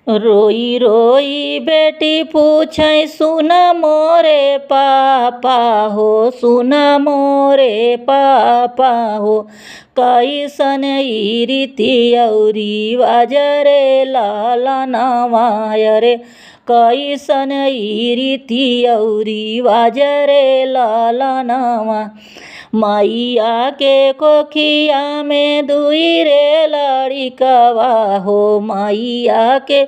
रोई रोई बेटी पूछै सुन मोरे पापा हो, सुन मोरे पापा हो, कैसन ई रीति औरी बाजरे लाला नवा रे, कैसन ई रीति औरी बाजरे लाला नवा। मैया के कोखिया में दुई रे लड़िकवा हो, मैया के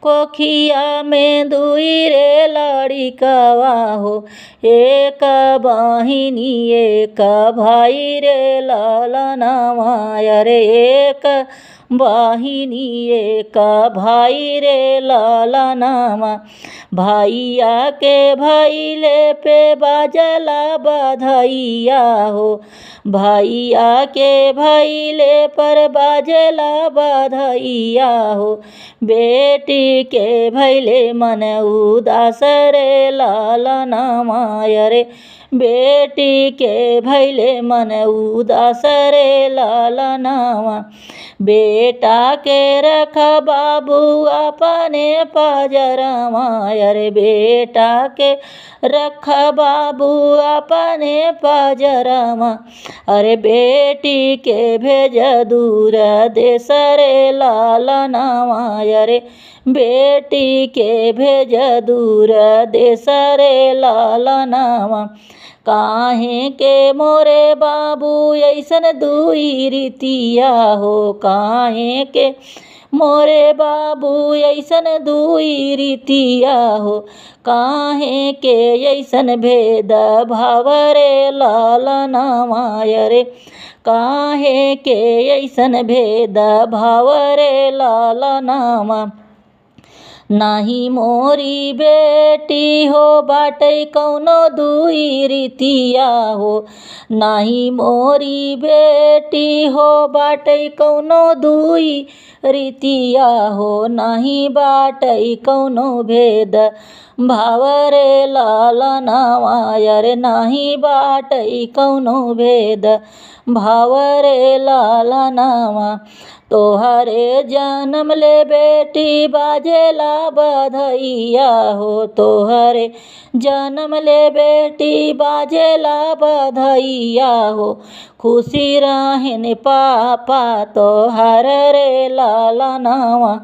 कोखिया में दुई रे लड़िकवा हो, एक बहिनी एक भाई रे ललनवा रे, एक बहिनी एक भाई रे ललनवा। भैया के भैले पे बाजला बधैया हो, भैया के भैले पर बाजला बधैया हो, बेटी के भैले मन उदास रे ललनवा रे, बेटी के भैले मन उदास रे ललनवा। बेटा के रख बाबू अपने पजरवा अरे, बेटा के रख बाबू अपने पजरवा, अरे बेटी के भेज दूर देश रे ललनवा अरे, बेटी के भेज दूर देश रे ललनवा। काहे के मोरे बाबू ऐसन दुई रीतिया हो, काहे के मोरे बाबू ऐसन दुई रीतिया हो, काहे के ऐसन भेद भाव रे ललनवा रे, काहे के ऐसन भेद भाव रे ललनवा। नाही मोरी बेटी हो बाटै कौनो दुई रीतिया हो, नाही मोरी बेटी हो बाटै कौनो दुई रीतिया हो, नाही बाटै कौनो भेद भाव रे ललनवा रे, नाही बाटै कौनो भेद भाव रे ललनवा। तोहरे जन्म ले बेटी बाजेला बधैया हो, तोहरे जन्म ले बेटी बाजेला बधैया हो, खुशी रहन पापा तोहर रे ललनवा,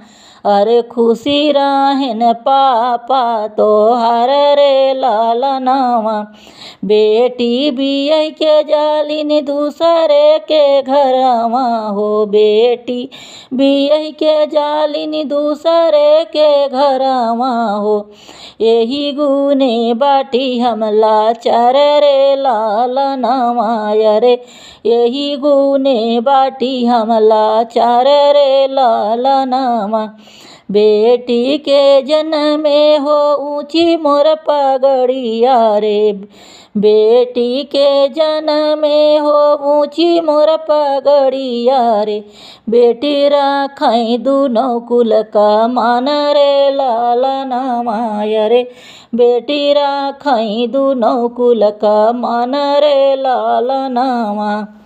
अरे खुशी रहन पापा तोहर रे ललनवा। बेटी बिया के जालिन दूसरे के घरवा हो, बेटी बिया के जालिन दूसरे के घरवा हो, एही गुने बाटी हमला चर रे ललनवा रे, एही गुने बाटी हमला चर रे ललनवा। बेटी के जन्मे हो ऊंची मोर पगड़िया रे, बेटी के जन्मे हो ऊंची मोर पगड़िया रे, बेटी रखै दुनौ कुल का मान रे ललनवा रे, बेटी रखै दुनौ कुल का मान रे ललनवा।